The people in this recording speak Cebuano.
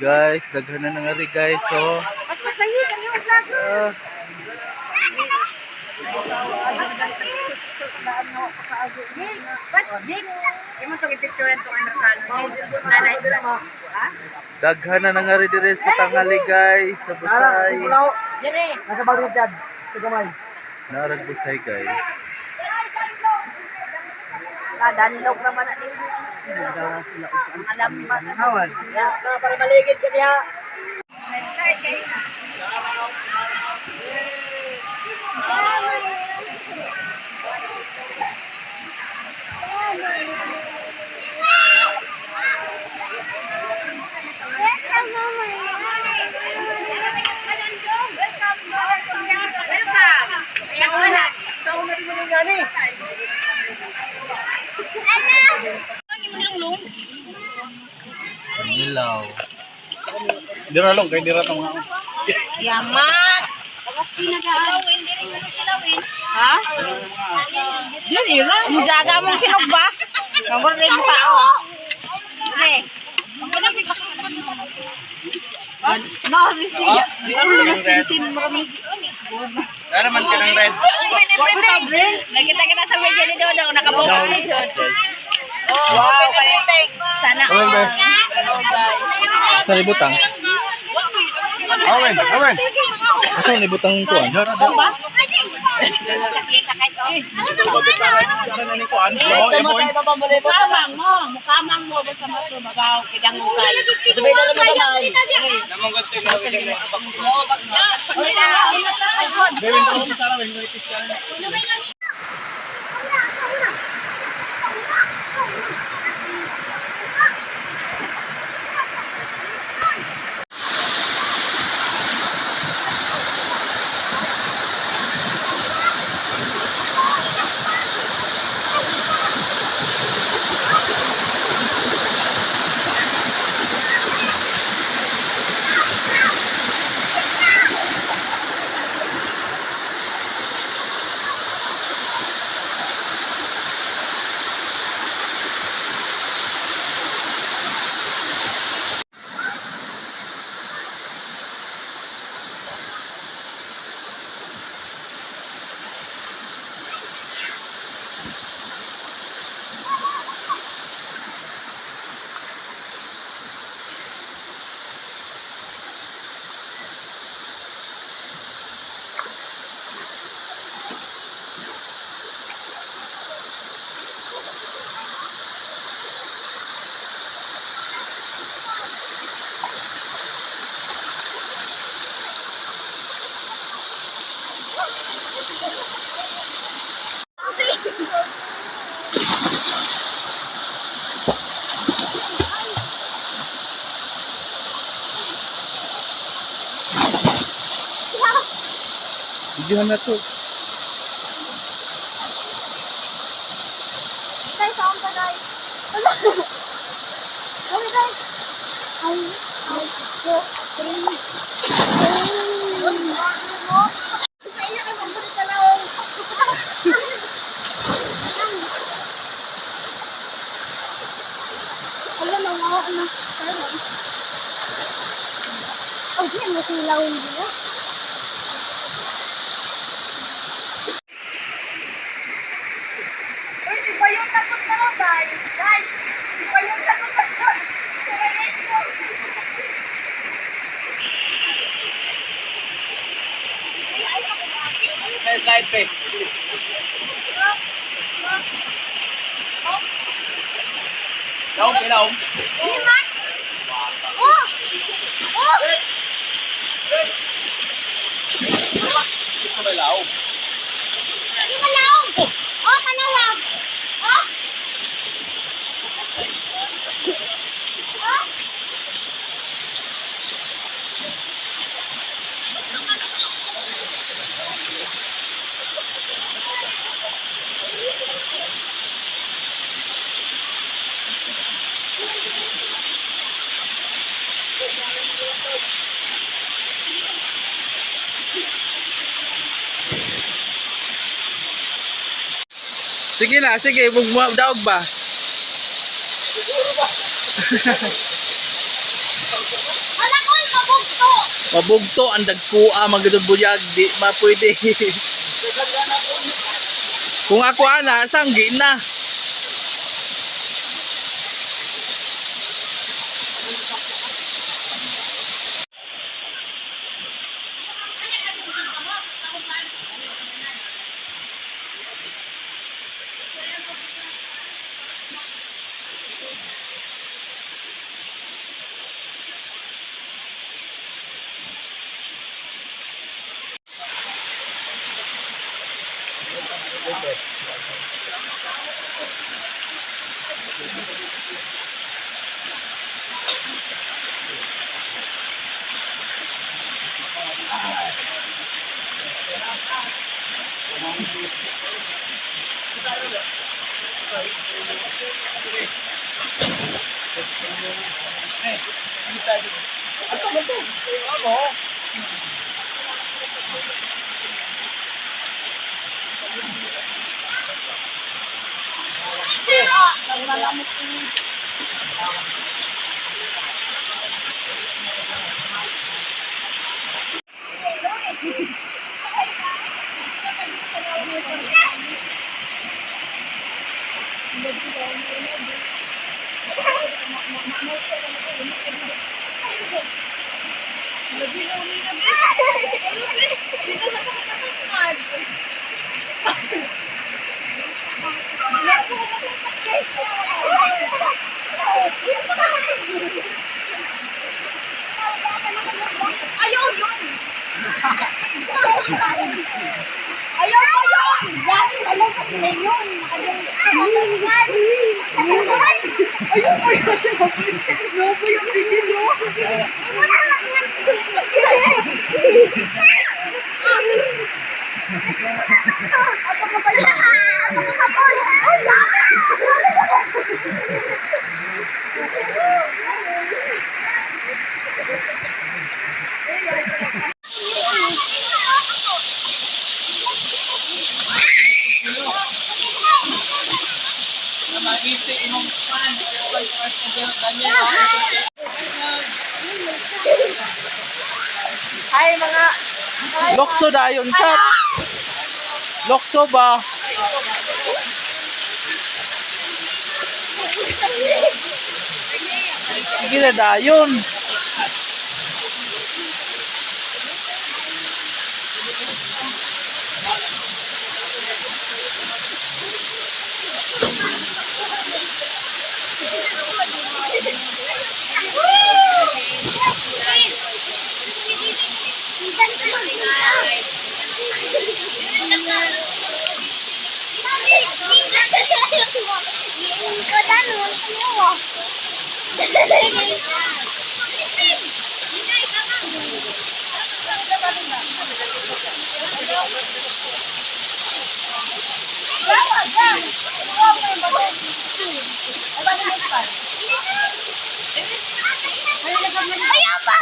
Guys, daghan na nga ri, guys. So, Mas mas lagi kami yung vlog. ah, Bas, Jake. Imo to gipicturean tong Amerikano. Nanay. Ha? Daghan na nga ri dire sa tangali, guys, sa Busay. Dire. Nasa bagay dyan. Sa gamay. Narag Busay, guys. Kadanlog naman na din. Alam ba? Hawan. Para maligid ka niya. Welcome. Welcome. Sa una rin mo nga ni. Nilaw. Dira long kay dira tong mga. Yamat. Kilawin, diri mo kilawin. Ha? Diri ra. Mudaga mong sinog ba? Kamor rin pa oh. Dili. No, siya. Dara man ka ng red. Nakita kita sa video ni Dodong, nakabukas ni Jod. Wow, sana all. Sa libutang. Owen, Owen. Asa ni butang kuan? Mukamang mo, mukamang mo basta matumabaw kidangukan. Sabay na naman gamay. Videohan na to. Guys, saan pa, guys? Wala. Wala, guys. Ay, ay, two, three. Sa iyo kay magbalik ka na, oh. Wala na, wala na. Sorry. Oh, di mo silawin din, ah. Uy, di ba yung takot na ko, guys? Guys, di ba yung takot na ko? May slide pe. Laom, laom. Lima. Oh! Oh! Ito may laom. Lima laong! Oh, kalawang! Oh! Sige na, sige, daog ba? Hala ko, mabugto. Mabugto ang dagkua magudod buyag di ma pwede. Kung ako ana sanggi na. Dito sa kapatid. Ayaw yun! Ayaw ko yun! Lagi alam ko sila yun! Ayaw ko yun! Lobo yung sisilo! Ako ka pala! Ako ka pala! Ay, mga... Lokso dayon chat. Lokso ba? Sige na dayon. Ayaw pa!